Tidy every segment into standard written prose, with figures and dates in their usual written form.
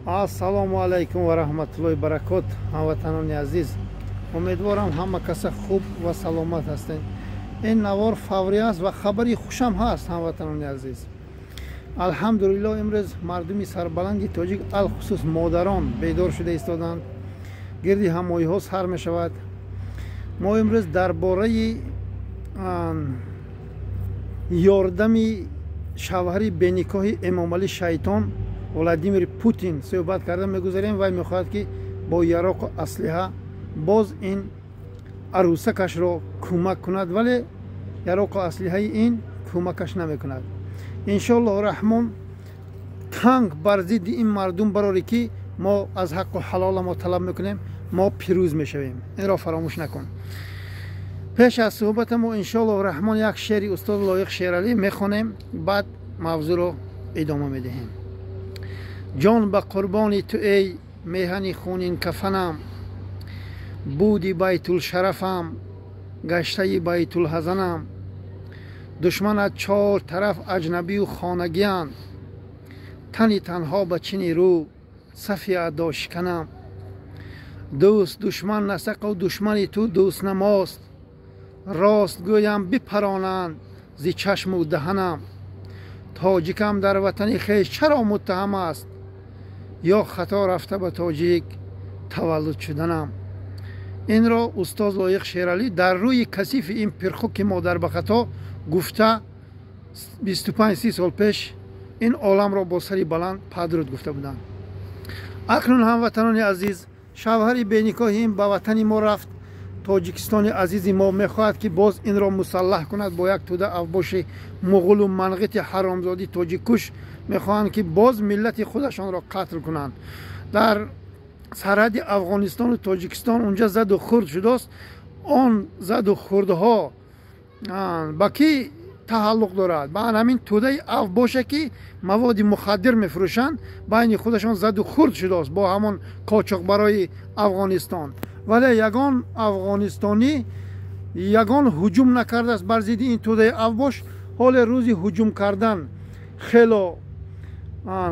Ассалому алайкум ва раҳматуллоҳи баракот. Ҳамватанони азиз, умедворам ҳама каса хуб ва саломат ҳастед. Ин навор фаврӣ аст ва хабари хушам ҳаст, ҳамватанони азиз. Алҳамдулиллоҳ, имрӯз мардуми сарбаланди тоҷик, алхусус модарон, бедор шуда истоданд. Гирди ҳамоиҳо сар мешавад. Мо имрӯз дар бораи ёрдами шавҳари беникоҳи Эмомалӣ шайтон Владимир Путин суҳбат карда мегузарем. Вай мехоҳад, ки бо яроқу аслиҳа боз ин арӯсакашро кӯмак кунад, вале яроқу аслиҳаи ин кӯмакаш намекунад. Иншоаллоҳу раҳмон, танк бар зидди ин мардум бароре, ки мо аз ҳаққу ҳалола мо талаб мекунем, мо пирӯз мешавем. Инро фаромӯш накун. Пеш аз суҳбата мо, иншоаллоҳу раҳмон, як шеъри устод Лоиқ Шералӣ мехонем, баъд мавзӯъро идома медиҳем. Ҷон ба қурбони ту, эй меҳани хунинкафанам, буди байтулшарафам, гаштаи байтулҳазанам. Душманат чор тараф аҷнабию хонагианд, тани танҳо ба чӣ нерӯ сафи адошиканам. Дӯст душман насақу душмани ту дӯст намост, рост гӯям, бипаронанд зи чашму даҳанам. Тоҷикам дар ватани хеш чаро муттаҳам аст, ё хато рафта ба тоҷик таваллуд шуданам? Инро устоз Лоиқ Шералӣ дар рӯи касифи ин пирхуки модарбахато гуфта, 25-30 сол пеш ин оламро бо сари баланд падруд гуфта буданд. Акнун, ҳамватанони азиз, шавҳари беникоҳи ин ба ватани мо рафт. Тоҷикистони азизи мо мехоҳад, ки боз инро мусаллаҳ кунад бо як тӯда авбоши муғулу манғити ҳаромзодӣ тоҷиккуш. Мехоҳанд, ки боз миллати худашонро қатл кунанд. Дар сарҳади Афғонистону Тоҷикистон унҷа заду хурд шудааст. Он заду хурдҳо ба кӣ тааллуқ дорад? Ба ҳамин тӯдаи авбоше, ки маводи мухаддир мефурӯшанд. Байни худашон заду хурд шудааст бо ҳамон қочоқбарои Афғонистон, вале ягон афғонистонӣ ягон ҳуҷум накардааст бар зидди ин тӯдаи авбош. Ҳоле рӯзи ҳуҷум кардан хело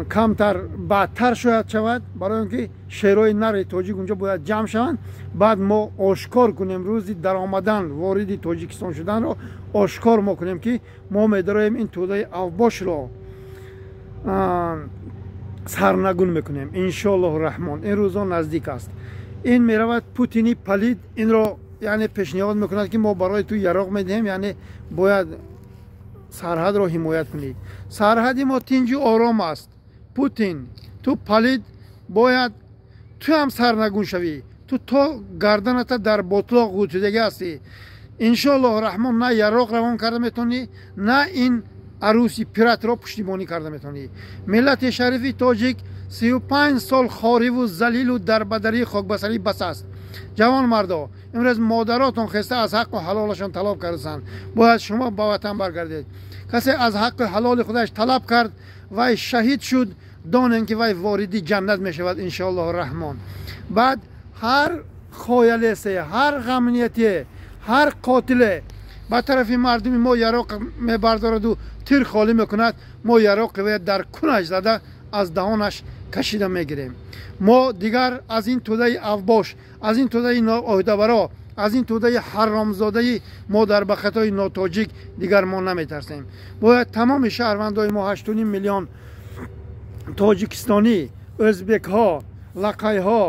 камтар баъдтар шояд шавад, барои он ки шерои нари тоҷик унҷо бояд ҷамъ шаванд. Баъд мо ошкор кунем, рӯзи даромадан, вориди Тоҷикистон шуданро ошкор мо кунем, ки мо медароем, ин тӯдаи авбошро сарнагун мекунем, иншоаллоҳу раҳмон. Ин рӯзо наздик аст. Ин меравад Путини палид, инро яъне пешниҳод мекунад, ки мо барои ту яроқ медиҳем, яъне бояд сарҳадро ҳимоят кунӣ. Сарҳади мо тинҷу ором аст. Путин, ту палид, бояд ту ҳам сарнагун шавӣ. Ту то гарданата дар ботлоқ ғӯтидагӣ ҳастӣ. Иншоаллоҳ раҳмон, на яроқ равон карда метавонӣ, на ин арӯси пиратро пуштибонӣ карда метавонӣ. Миллати шарифи тоҷик, 35 сол хориву залилу дарбадарии хокбасарӣ бас аст. Ҷавон мардо, имрӯз модаротон хеста аз ҳаққу ҳалолашон талаб кардасанд. Бояд шумо ба ватан баргардед. Касе аз ҳаққу ҳалоли худаш талаб кард, вай шаҳид шуд, донем, ки вай вориди ҷаннат мешавад, иншоаллоҳу раҳмон. Баъд ҳар хоялесе, ҳар ғамнияте, ҳар қотиле ба тарафи мардуми мо яроқ мебардораду тир холӣ мекунад, мо яроқи вай дар кунаш зада, аз даҳонаш кашида мегирем. Мо дигар аз ин тӯдаи авбош, аз ин тӯдаи оҳдабаро, аз ин тӯдаи ҳаромзодаи модарбахатои нотоҷик дигар мо наметарсем. Бояд тамоми шаҳрвандои мо, 8,5 миллион тоҷикистонӣ, ӯзбекҳо, лақайҳо,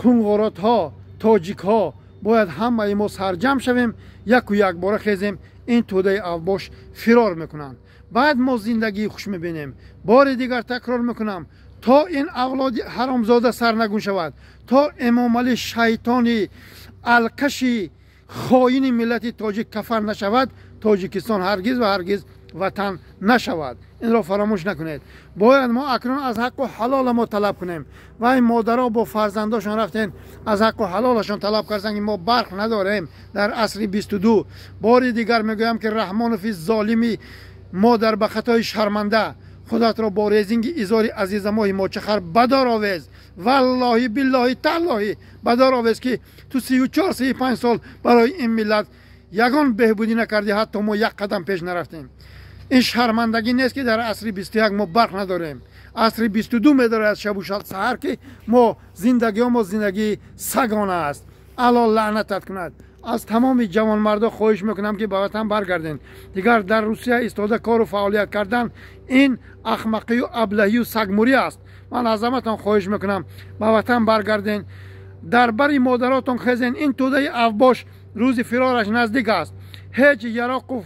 кунғоротҳо, тоҷикҳо, бояд ҳамаи мо сарҷамъ шавем, яку якбора хезем. Ин тӯдаи авбош фирор мекунанд, баъд мо зиндагии хуш мебинем. Бори дигар такрор мекунам: то ин авлоди ҳаромзода сарнагун шавад, то Эмомалӣ шайтони алкаши хоини миллати тоҷик кафар нашавад, Тоҷикистон ҳаргиз ва ҳаргиз ватан нашавад. Инро фаромӯш накунед. Бояд мо акнун аз ҳаққу ҳалола мо талаб кунем. Вай модаро бо фарзандошон рафтен, аз ҳаққу ҳалолашон талаб карданд, ки мо барқ надорем дар асри 22. Бори дигар мегӯям, ки Раҳмонови золими модар ба хатои шарманда, худатро бо резинги изори азизамоҳи мочахар бадор овез. Валлоҳи, биллоҳи, таллоҳи, бадор овез, ки ту 34-35 сол барои ин миллат ягон беҳбудӣ накардӣ, ҳатто мо як қадам пеш нарафтем. Ин шармандагӣ нест, ки дар асри 21 мо барқ надорем? Асри 22 медорад шабу саҳар, ки мо зиндагиҳо мо зиндагии сагона аст. Алло лаънатат кунад. Аз тамоми ҷавонмардо хоҳиш мекунам, ки ба ватан баргарден. Дигар дар Русия истода кору фаъолият кардан ин ахмақию аблаҳию сагмурӣ аст. Ман аз ҳаматон хоҳиш мекунам, ба ватан баргарден, дар бари модаротон хезен. Ин тӯдаи авбош рӯзи фирораш наздик аст. Ҳеҷ яроқу,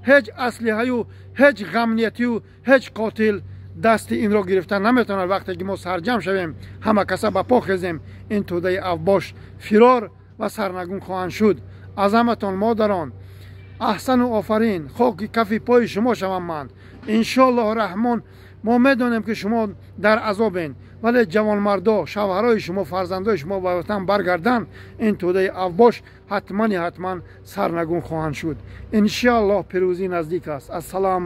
ҳеҷ аслиҳаю, ҳеҷ ғамниятию, ҳеҷ қотил дасти инро гирифта наметавонад. Вақте ки мо сарҷамъ шавем, ҳама каса ба по хезем, ин тӯдаи авбош фирор ва сарнагун хоҳанд шуд. Аз ҳаматон, модарон, аҳсану офарин, хоки кафи пои шумо шавам ман. Иншоаллоҳ раҳмон, мо медонем, ки шумо дар азобен, вале ҷавонмардо, шавҳарои шумо, фарзандои шумо ба ватан баргарданд, ин тӯдаи авбош ҳатмани ҳатман сарнагун хоҳанд шуд. Иншоаллоҳ, пирӯзӣ наздик аст. Ассалом.